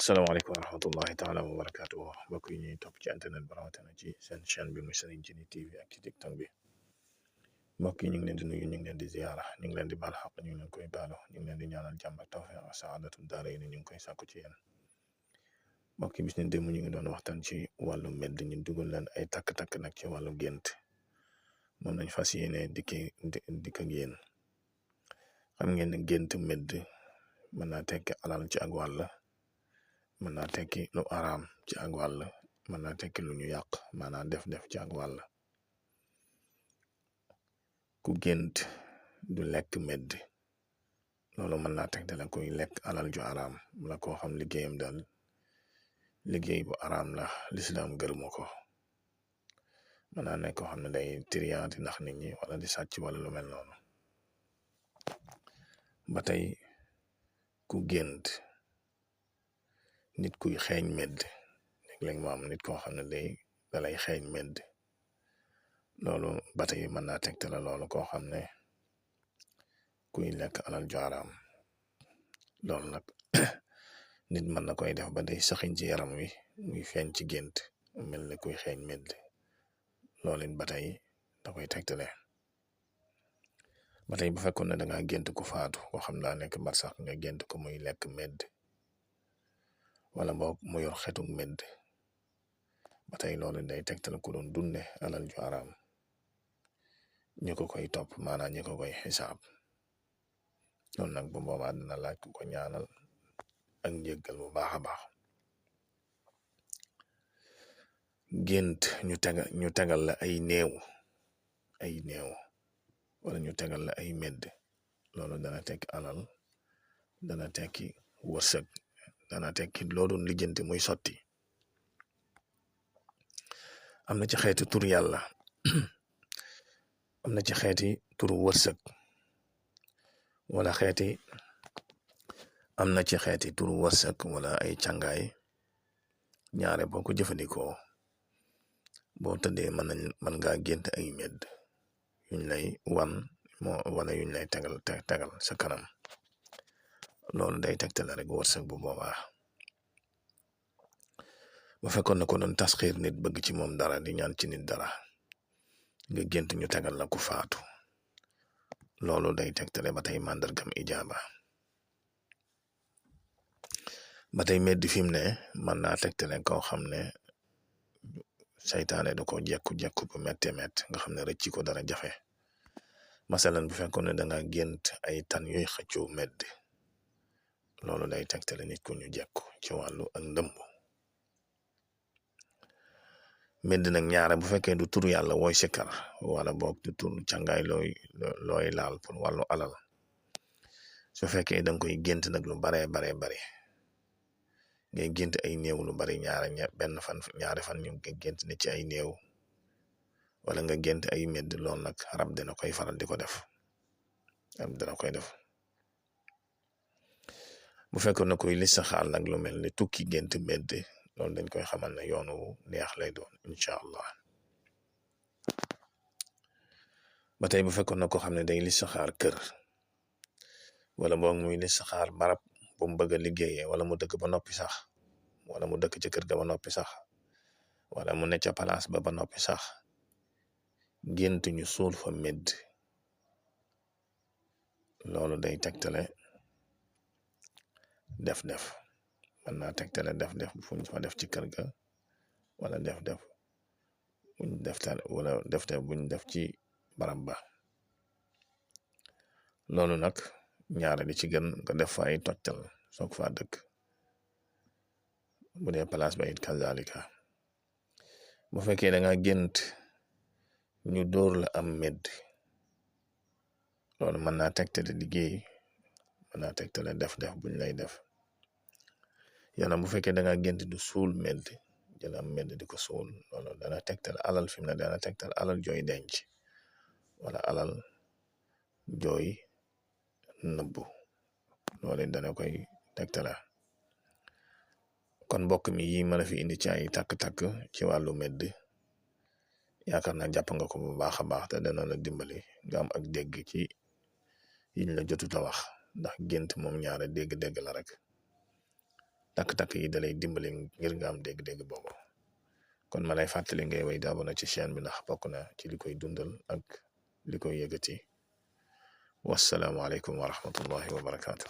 asalaamaaleykum wa rahmatullahi taala wa barakaatuh mbokk yi ñuy topp ci internet bi rawatina ci seen chaîne bi muy Serigne Djily TV ak ci TikTok bi mbokk yi ñu ngi leen di nuyu ñu ngi leen di ziyaara ñu ngi leen di baal xaq ñu ngi leen koy baalu ñu ngi leen di ñaanal jàmm ak tawfiq ak saadatu daara yi ñu ngi koy sàkku ci yéen mbokk yi bis ni démb ñu ngi doon waxtaan ci wàllu mbedd ñu dugal leen ay takk-takk nag ci wàllu gént moom lañ fas yéene dikk ak yéen xam ngeen ne gént mbedd mën naa tekki alal ci ak wàll mën naa tekki lu araam ci ak wàll mën naa tekki lu ñu yàq maanaam def ci ak wàll ku gént du lekk medd loolu mën naa teg dala koy lekk alal ju araam la koo xam liggéeyam daal liggéey bu araam la lislaam gërëmu ko mën naa nekk koo xam ne day triyaati ndax nit ñi wala di sàcc wala lu mel noonu ba tey ku gént nit kuy xeeñ medd léeg-léeg mu am nit koo xam ne dalay xeeñ medd loolu ba tey mën naa tegtale loolu koo xam ne kuy lekk alal ju araam loolu nag nit mën na koy def ba day saxiñ ci yaram wi muy feeñ ci gént mel ne kuy xeeñ medd loolu it ba tey da koy tegtale ba tey bu fekkoon ne danga gént ku faatu koo xam daa nekk barsax nga gént ko muy lekk medd wala boog mu yor xetuk medd ba tey loolu day tegtal ku doon dunde alal ju araam ñu ko koy topp maanaam ñu ko koy xisaab loolu nag bu boobaa dina laaj ku ko ñaanal ak njéggal bu baax a baax gént ñu tegal la ay néew wala ñu tegal la ay medd loolu dana tekki alal dana tekki wërsëg dana tekki loo doon lijjanti muy sotti am na ci xeeti tur yàlla am na ci xeeti turu wërsëg wala am na ci xeeti turu wërsëg wala ay càngaay ñaare boo ko jëfandikoo boo tëddee mën ngaa gént ay medd yuñ lay wala yuñ lay tegal sa kanam loolu day tegtale rek wërsëg bu boobaa bu fekkoon ne ko doon tasxiir nit bëgg ci moom dara di ñaan ci nit dara nga gént ñu tegal la ku faatu loolu day tegtale ba tey màndargam ijaaba ba tey medd fi mu ne mën naa tegtale koo xam ne saytaane da ko jekku bu mette nga xam ne rëcci ko dara jafe masalan bu fekkoon ne danga gént ay tan yooyu xëccoo medd loolu day tegtale nit ku ñu jekku ci wàllu ak ndëmb medd nag ñaare bu fekkee du tur yàlla wooy sikkar wala boog du tur càngaay looy laal pour wàllu alal su fekkee danga koy gént nag lu bare ngay gént ay néew lu bari ñaari fan ñu nga gént ne ci ay néew wala nga gént ay medd loolu nag rab dina koy faral di ko def bu fekkoon na koy listixaar nag lu mel ni tukki gént medd loolu dañ koy xamal ne yoonu neex lay doon incha allah ba tey bu fekkoon na ko xam ne day listixaar kër wala boog muy listixaar barab bu mu bëgg a liggéeyee wala mu dëkk ba noppi sax wala mu dëkk ci kër ga ba noppi sax wala mu ne ca palaas ba noppi sax gént ñu suul fa medd loolu day tegtale def mën naa tegtale def fuñ fa def ci kër ga wala def buñ def ci barab ba loolu nag ñaare di ci gën nga def fa ay tojtal soog fa dëkk bu dee place ba it kazalika bu fekkee da nga gént ñu dóor la am medd loolu mën naa tegtale liggéey mën naa tegtale def buñ lay def yàlla bu fekkee da nga gént du suul medd jël am medd di ko suul loolu dana tegtal alal fi mu ne dana tegtal alal jooy denc wala alal jooy nëbbu loolu dana koy tegtala kon mbokk mi yi mën a fi indi ci ay takk-takk ci wàllu medd yaakaar naa jàpp nga ko bu baax a baax te dana la dimbali nga am ak dégg ci yiñ la jotut a wax ndax gént moom ñaare dégg-dégg la rek takk-takk yi dalay dimbali ngir nga am dégg-dégg boobu kon ma lay fàttali ngay way di abonné ci chaîne bi ndax bokk na ci li koy dundal ak li koy yëkkati wassalaamu aleykum wa rahmatullahi wa barakaatu.